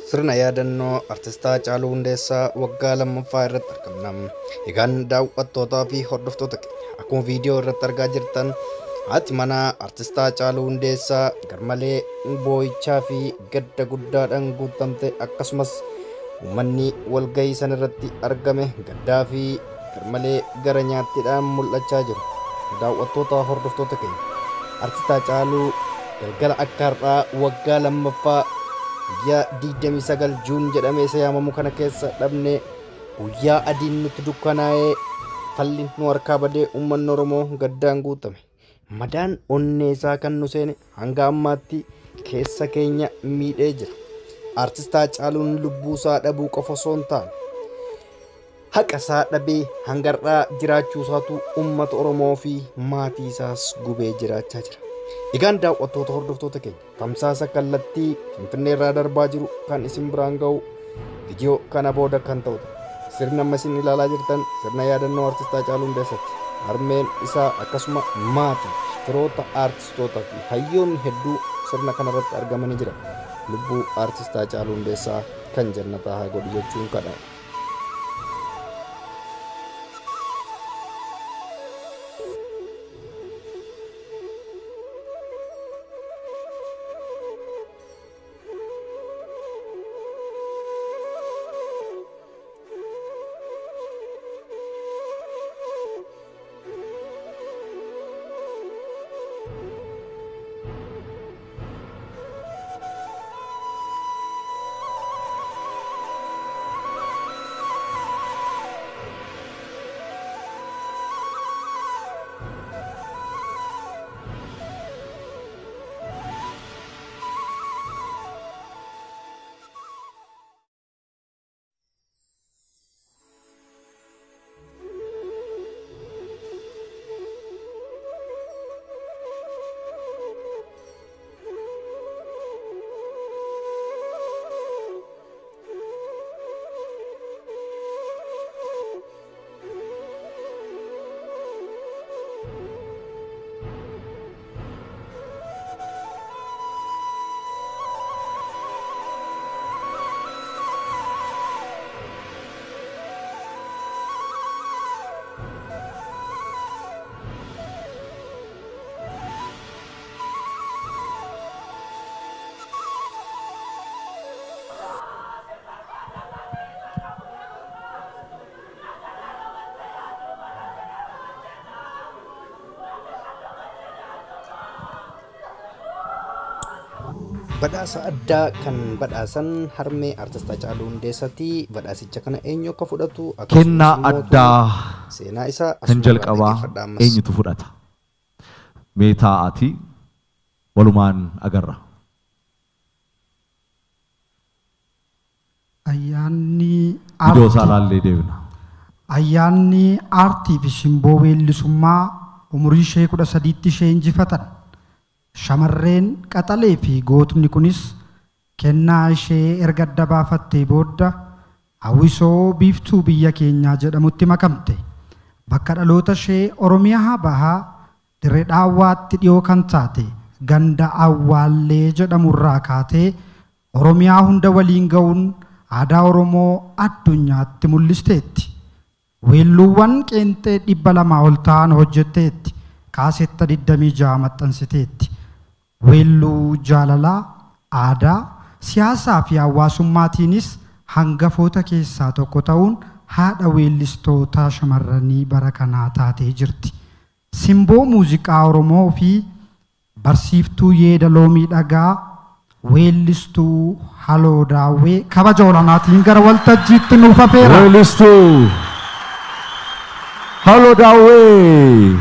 Sirna yaadannoo Artist Haacaaluu Hundeessaa waggaa lammaffaa irratti argamna. Egaan daawwattootaa fi hordoftoota keenya akkuma viidiyoo irratti argaa jirtan haati manaa Artist Haacaaluu Hundeessaa garmalee boo'ichaa fi gadda guddaadhaan guutamte, akkasumas uummanni walgahii san irratti argame gaddaa fi garmalee gara nyaattiidhaan mul'achaa jiru. Daawwattoota hordoftoota keenya, Artist Haacaaluu galgala akka har'aa waggaa lammaffaa guyyaa 29 Juun jedhamee isa yaamamu kana keessa dhabne, guyyaa adiin nutti dukkanaa'ee falli nu harkaa badee uummanni Oromoo gaddaan guutame. Madaan onnee isaa kan nu seene hanga ammaatti keessa keenya miidhee jira. Artist Haacaaluun lubbuu isaa dhabuu qofa osoo hin taane haqa isaa dhabee hanga har'aa jiraachuu isaatu uummata Oromoo fi maatii isaas gubee jiraachaa jira. Egaan daawwattoota hordoftoota keenya, tamsaasa kallattii Finfinnee irraa darbaa jiru kan isin biraan ga'u viidiyoo kana booda kan ta'udha. Sirna amma isin ilaalaa jirtan sirna yaadannoo Artist Haacaaluu Hundeessaati. Harmeen isaa akkasuma maatii, firoota aartistootaa fi hayyoonni hedduu sirna kanarratti argamanii jiran. Lubbuu Artist Haacaaluu Hundeessaa kan jannataa haa godhu jechuun kadha. Badhaasa addaa kan badhaasan harmee Artist Haacaaluu Hundeessaati. Badhaasicha kana eenyu akka fudhatu Kennaa addaa seenaa isaa kan asuma irraa jalqabaa dhaggeeffadhaa ammas. Eenyutu fudhata? Mee taa'aatii walumaan agarra. Ayyaanni Viidiyoo isaa aartii ilaallee deebina. Ayyaanni aartii fi simboo weellisummaa umurii ishee 13tti ishee injifatan. Shamarreen qaxalee fi gootni kunis kennaa ishee erga adda baafattee booda hawwisoo biiftuu biyya keenyaa jedhamutti makamte. Bakka dhaloota ishee Oromiyaa Bahaa Dirree Dhaawwaatti dhiyoo kan taate ganda Awwaallee jedhamurraa kaatee Oromiyaa hunda waliin ga'uun aadaa Oromoo addunyaatti mul'isteetti. Weelluuwwan qeenxee 200 ol ta'an hojjetteetti. Kaasetta 26 maxxansiteetti. Weelluu jaalalaa, aadaa, siyaasaa fi hawaasummaatiinis hangafoota keessaa tokko ta'uun haadha weellistoota shamarranii bara kanaa taatee jirti. Simboo muuziqaa Oromoo fi barsiiftuu yeedaloo miidhagaa weellistuu Haloo Daawwee kabaja olaanaatiin gara waltajjiitti nuuf afeera. Weellistuu Haloo Daawwee.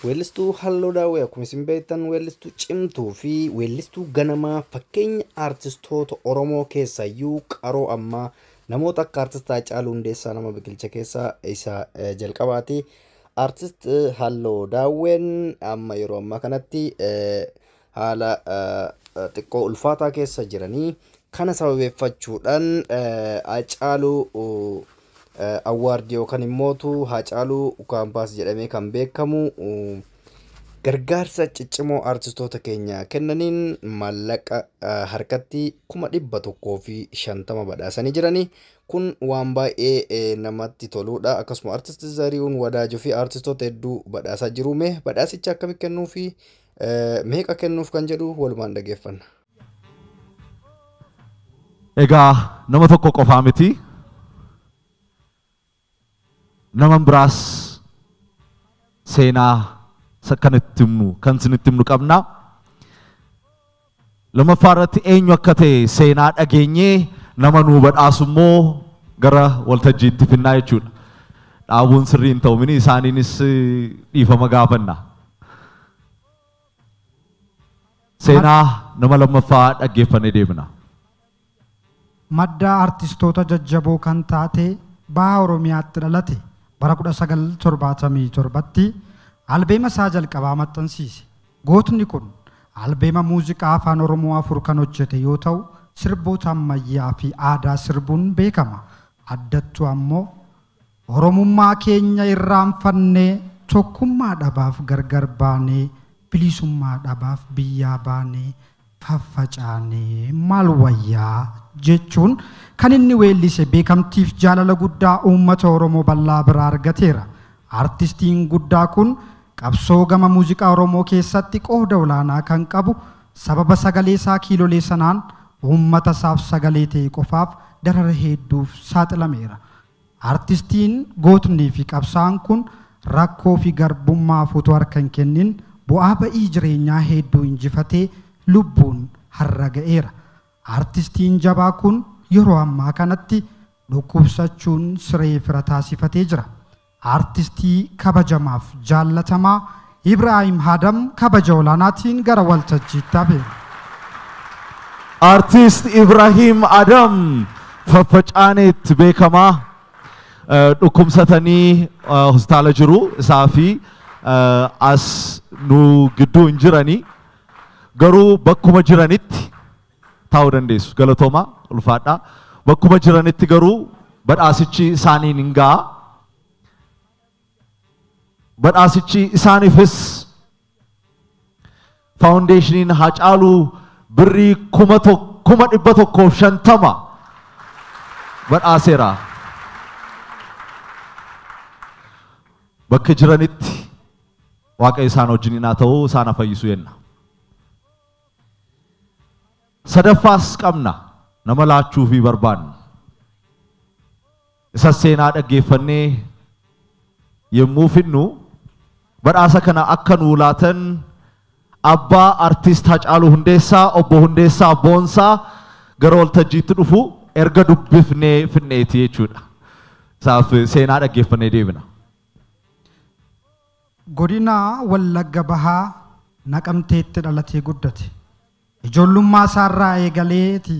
Weellistuu Halloo Daawwee akkuma isin beektan weellistuu cimtuu fi weellistuu ganamaa, fakkeenya aartistoota Oromoo keessayyuu qaroo ammaa namoota akka Artist Haacaaluu Hundeessaa nama biqilcha keessaa isa jalqabaati. Artist Halloo Daawween amma yeroo ammaa kanatti haala xiqqoo ulfaataa keessa jiranii kana sababeeffachuudhaan Haacaaluu Award yookaan immootu Haacaaluu Kaampaas jedhamee kan beekamu gargaarsa ciccimoo artistoota keenya kennaniin maallaqa harkatti 150,000 badhaasanii jiranii. Kun waan baay'ee namatti toludha. Akkasuma artisti Zarihuun Wadaajoo fi artistoota hedduu badhaasaa jiru. Mee badhaasicha akkamitti kennuu fi meeqa kennuuf kan jedhu walumaan dhaggeeffanna. Egaa nama tokko qofaa miti. Nama biraas seenaa kan itti himnu kan isinitti himnu qabna. Lammaffaa irratti eenyu akka ta'e seenaa dhageenyee nama nuu badhaasu immoo gara waltajjiitti finnaa jechuudha. Dhaabuun sirrii hin ta'u mini isaaniinis dhiifama gaafanna. Seenaa nama lammaffaa dhaggeeffannee deemna. Madda artistoota jajjaboo kan taate baha Oromiyaatti dhalate bara 1977tti albeema isaa jalqabaa maxxansiise. Gootni kun albeema muuziqaa afaan Oromoo 4 kan hojjete yoo ta'u sirboota ammayyaa fi aadaa sirbuun beekama. Addattuu ammoo Oromummaa keenya irraanfannee tokkummaa dhabaaf gargar baanee bilisummaa dhabaaf biyyaa baanee faffacaanee maal wayyaa jechuun kan inni weellise beekamtiif jaalala guddaa uummata Oromoo bal'aa biraa argateera. Artistiin guddaa kun qabsoo gama muuziqaa Oromoo keessatti qooda olaanaa kan qabu sababa sagalee isaa kiilolee sanaan uummata isaaf sagalee ta'e qofaaf darara hedduuf saaxilameera. Artistiin gootnii fi qabsaa'aan kun rakkoo fi garbummaaf utuu harka hin kennin bu'aa ba'ii jireenyaa hedduu injifatee lubbuun har'a ga'eera. Artistiin jabaa kun yeroo ammaa kanatti dhukkubsachuun siree fira taasifatee jira. Artistii kabajamaaf jaallatamaa Ibrahim Adam kabaja olaanaatiin gara waltajjiitti hafeera. Artist Ibrahim Adam faffacaaneetti beekamaa dhukkubsatanii hospitaala jiru isaa fi as nu gidduu hin jiranii garuu bakkuma jiranitti taa'uu dandeessu. Galatoomaa ulfaadhaa. Bakkuma jiranitti garuu badhaasichi isaaniin hin ga'a. Badhaasichi isaaniifis faawundeeshiniin Haacaaluu birrii 150,000 badhaaseera. Bakka jiranitti Waaqa isaan wajjin haa ta'u isaan haa fayyisu jenna. Sadaffaas qabna nama laachuu fi barbaannu. Isa seenaa dhaggeeffannee yommuu fidnu badhaasa kana akka nuu laatan abbaa artist Haacaaluu Hundeessaa obbo Hundeessaa Boonsaa gara waltajjiitti dhufu erga dubbifnee fidneeti jechuudha. Isaaf seenaa dhaggeeffannee deebina. Godina Wallagga Bahaa Naqamteetti dhalatee guddate. Ijoollummaa isaarraa eegaleeti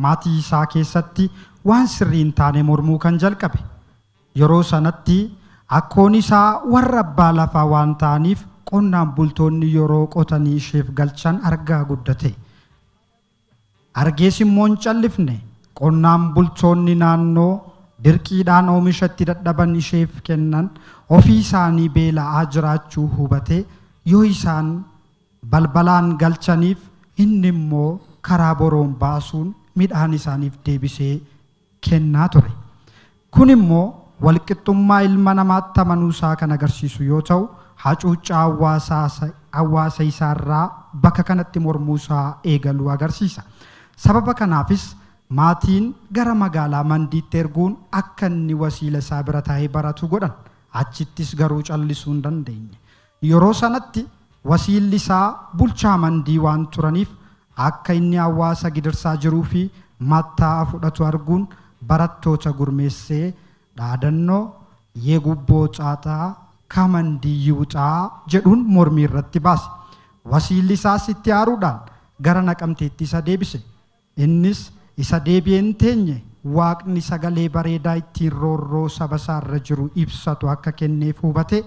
maatii isaa keessatti waan sirrii hin taane mormuu kan jalqabe. Yeroo sanatti akkoon isaa warra abbaa lafaa waan ta'aniif qonnaan bultoonni yeroo qotanii isheef galchan argaa guddate. Argees immoo hin callifne qonnaan bultoonni naannoo dirqiidhaan oomishatti dadhaban isheef kennan ofii isaanii beela'aa jiraachuu hubate yoo isaan balbalaan galchaniif inni immoo karaa boroon baasuun midhaan isaaniif deebisee kennaa ture. Kun immoo walqixxummaa ilma namaatti amanuu isaa kan agarsiisu yoo ta'u hacuuccaa hawaasa isaarraa bakka kanatti mormuu isaa eegaluu agarsiisa. Sababa kanaafis maatiin gara magaalaa Mandiitti erguun akka inni wasiila isaa bira taa'ee baratu godhan. Achittis garuu callisuu hin dandeenye. Yeroo sanatti wasiilli isaa bulchaa Mandii waan turaniif akka inni hawaasa gidirsaa jiruu fi mattaa'a fudhatu arguun barattoota gurmeessee dhaadannoo yeegubboo caaxaa kamandii yiwuxaa jedhuun mormii irratti baase. Wasiilli isaas itti aaruudhaan gara Naqamteetti isa deebise. Innis isa deebi'ee hin teenye waaqni sagalee bareedaa ittiin roorroo saba isaarra jiru ibsatu akka kenneef hubate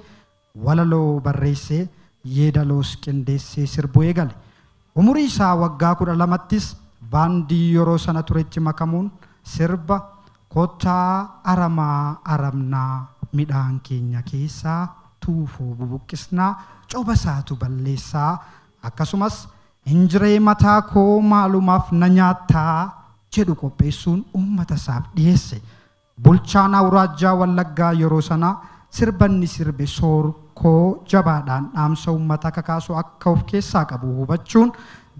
walaloo barreessee yeedaloos qindeessee sirbuu eegale. Umurii isaa waggaa 12ttis baandii yeroo sana turetti makamuun sirba Kottaa aramaa aramnaa midhaan keenya keessaa tuufoo bubuqqisnaa cobasaatu balleessaa akkasumas injiree mataa koo maalumaaf na nyaattaa jedhu qopheessuun uummata isaaf dhiyeesse. Bulchaan awuraajjaa Wallaggaa yeroo sanaa sirbanni sirbe soorkoo jabaadhaan dhaamsa uummata kakaasu akka of keessaa qabu hubachuun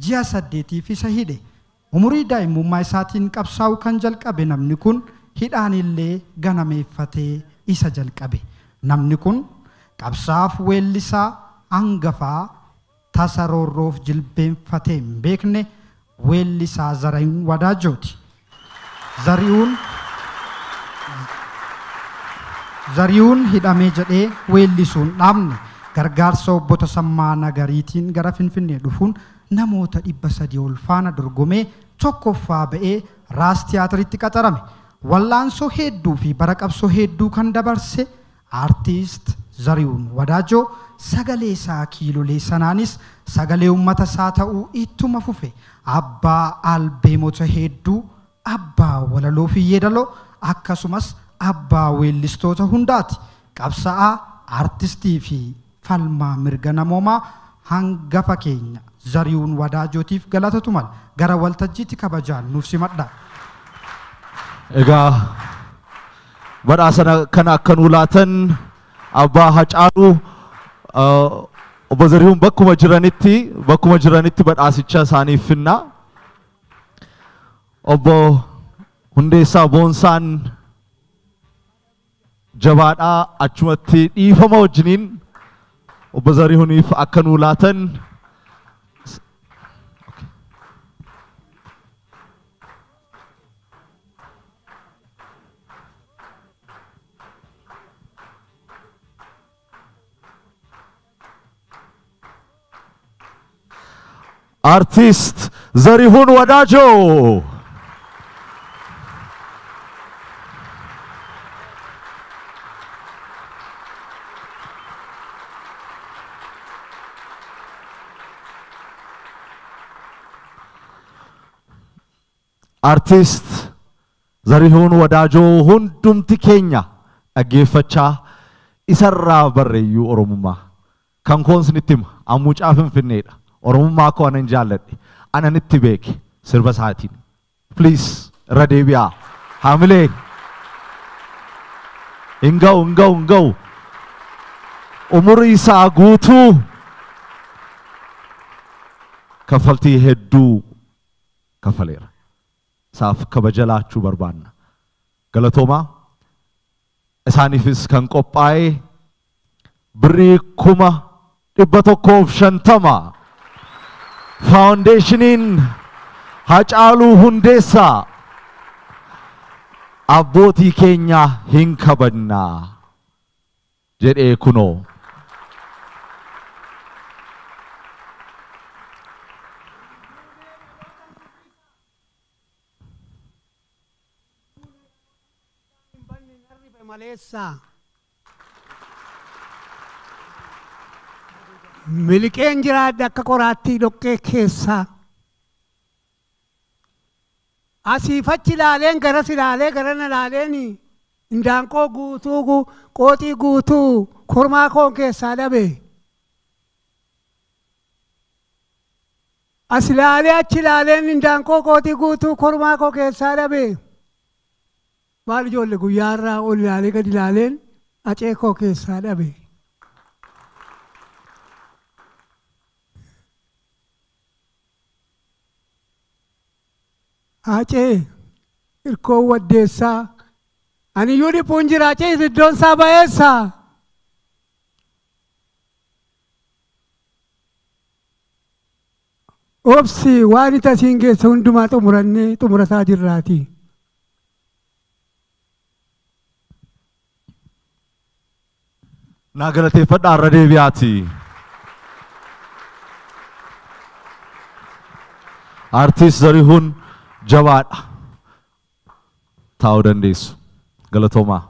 ji'a 8 isa hidhe. Umurii daa'imummaa isaatiin qabsaa'uu kan jalqabe namni kun hidhaan illee ganameeffatee isa jalqabe. Namni kun qabsaa'aaf weellisaa hangafaa tasa roorroof jilbeenfatee hin beekne weellisaa Zarihuun Wadaajooti. Zarihuun hidhamee jedhee weellisuun dhaabne gargaarsa obbo Tasammaa Nagariitiin gara Finfinnee dhufuun namoota 300 ol faana dorgomee tokkoffaa ba'ee Raas Tiyaatiritti qaxarame. Wallaansoo hedduu fi bara qabsoo hedduu kan dabarse aartist Zarihuun Wadaajoo sagalee isaa kiilolee sanaanis sagalee uummata isaa ta'uu ittuma fufe. Abbaa albeemota hedduu, abbaa walaloo fi yeedaloo akkasumas abbaa weellistoota hundaati. Qabsaa'aa, aartistii fi falmaa mirga namoomaa hangafa keenya Zarihuun Wadaajootiif galatatu mala. Gara waltajjiitti kabajaan nuuf simadha. Egaa badhaasa kana akka nuu laatan abbaa Hacaaluu obbo Zarihuun bakkuma jiranitti badhaasicha isaaniif finna. Obbo Hundeessaa Boonsaan jabaadhaa achumatti dhiifama wajjiniin obbo Zarihuuniif akka nuu laatan. Artist Zarihuun Wadaajoo. Artist Zarihuun Wadaajoo hundumti keenya dhaggeeffachaa isarraa barreeyyuu Oromummaa. Kan koon isinitti hima ammucaa Finfinneedha. Oromummaa koo anan jaalladhe ananitti beeke sirba isaatiin. Please irra deebi'aa. Haamilee hin ga'u hin ga'u hin ga'u. Umurii isaa guutuu kaffaltii hedduu kaffaleera. Isaaf kabaja laachuu barbaanna. Galatoomaa isaaniifis kan qophaa'e birrii 150,000 faawundeeshiniin Hacaaluu Hundeessaa abbootii keenya hin kabajnaa jedhee kunoo. Miliqeen jiraadha akka qoraattii dhoqqee keessaa. Asiif achi ilaaleen garas ilaalee garana ilaaleen indaanqoo guutuu qooxii guutuu kormaa koon keessaa dhabe. As ilaalee achi ilaaleen indaanqoo qooxii guutuu kormaa koo keessaa dhabe. Maal ijoollee guyyaarraa ol ilaalee gad ilaaleen acee koo keessaa dhabe. Acee hirkoo waddeessaa ani iyyuu dhiphuun jira acee iddoon isaa ba'eessaa. Obsi waan itti asiin geesse hundumaa xumurannee xumurataa jirraati. Naa galateeffadhaa irra deebi'aati. Artist Zarihuun jabaadha. Taa'uu dandeessu. Galatoomaa.